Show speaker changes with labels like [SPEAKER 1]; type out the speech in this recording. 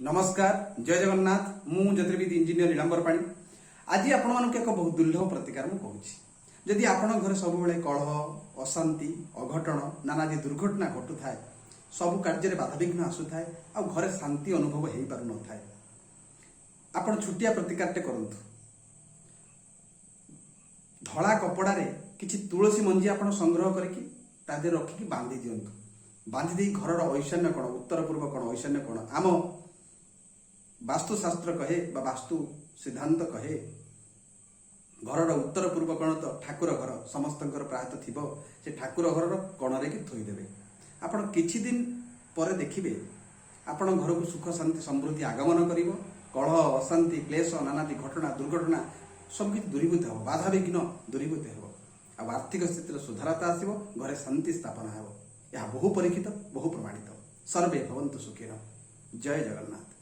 [SPEAKER 1] ନମସ୍କାର, ଜୟ ଜଗନ୍ନାଥ। ମୁଁ ଜ୍ୟୋତିର୍ବିଦ ଇଞ୍ଜିନିୟର ନୀଳାମ୍ବର ପାଣି। ଆଜି ଆପଣମାନଙ୍କୁ ଏକ ବହୁତ ଦୁର୍ଲଭ ପ୍ରତିକାର ମୁଁ କହୁଛି। ଯଦି ଆପଣଙ୍କ ଘରେ ସବୁବେଳେ କଳହ, ଅଶାନ୍ତି, ଅଘଟଣ, ନାନାଦି ଦୁର୍ଘଟଣା ଘଟୁଥାଏ, ସବୁ କାର୍ଯ୍ୟରେ ବାଧାବିଘ୍ନ ଆସୁଥାଏ ଆଉ ଘରେ ଶାନ୍ତି ଅନୁଭବ ହେଇପାରୁନଥାଏ, ଆପଣ ଛୋଟିଆ ପ୍ରତିକାରଟେ କରନ୍ତୁ। ଧଳା କପଡ଼ାରେ କିଛି ତୁଳସୀ ମଞ୍ଜି ଆପଣ ସଂଗ୍ରହ କରିକି ତା ଦେହରେ ରଖିକି ବାନ୍ଧି ଦିଅନ୍ତୁ। ବାନ୍ଧି ଦେଇ ଘରର ଐଶାନ୍ୟ କୋଣ, ଉତ୍ତର ପୂର୍ବ କୋଣ, ଐଶାନ୍ୟ କୋଣ, ଆମ ବାସ୍ତୁଶାସ୍ତ୍ର କହେ ବା ବାସ୍ତୁ ସିଦ୍ଧାନ୍ତ କହେ, ଘରର ଉତ୍ତର ପୂର୍ବ କୋଣ ତ ଠାକୁର ଘର ସମସ୍ତଙ୍କର ପ୍ରାୟତଃ ଥିବ। ସେ ଠାକୁର ଘରର କୋଣରେ କି ଥୋଇଦେବେ। ଆପଣ କିଛି ଦିନ ପରେ ଦେଖିବେ, ଆପଣ ଘରକୁ ସୁଖ, ଶାନ୍ତି, ସମୃଦ୍ଧି ଆଗମନ କରିବ। କଳହ, ଅଶାନ୍ତି, କ୍ଲେଶ, ନାନାଦି ଘଟଣା, ଦୁର୍ଘଟଣା ସବୁକିଛି ଦୂରୀଭୂତ ହେବ, ବାଧାବିଘ୍ନ ଦୂରୀଭୂତ ହେବ ଆଉ ଆର୍ଥିକ ସ୍ଥିତିର ସୁଧାରତା ଆସିବ, ଘରେ ଶାନ୍ତି ସ୍ଥାପନା ହେବ। ଏହା ବହୁ ପରୀକ୍ଷିତ, ବହୁ ପ୍ରମାଣିତ। ସର୍ବେ ଭବନ୍ତୁ ସୁଖିନଃ। ଜୟ ଜଗନ୍ନାଥ।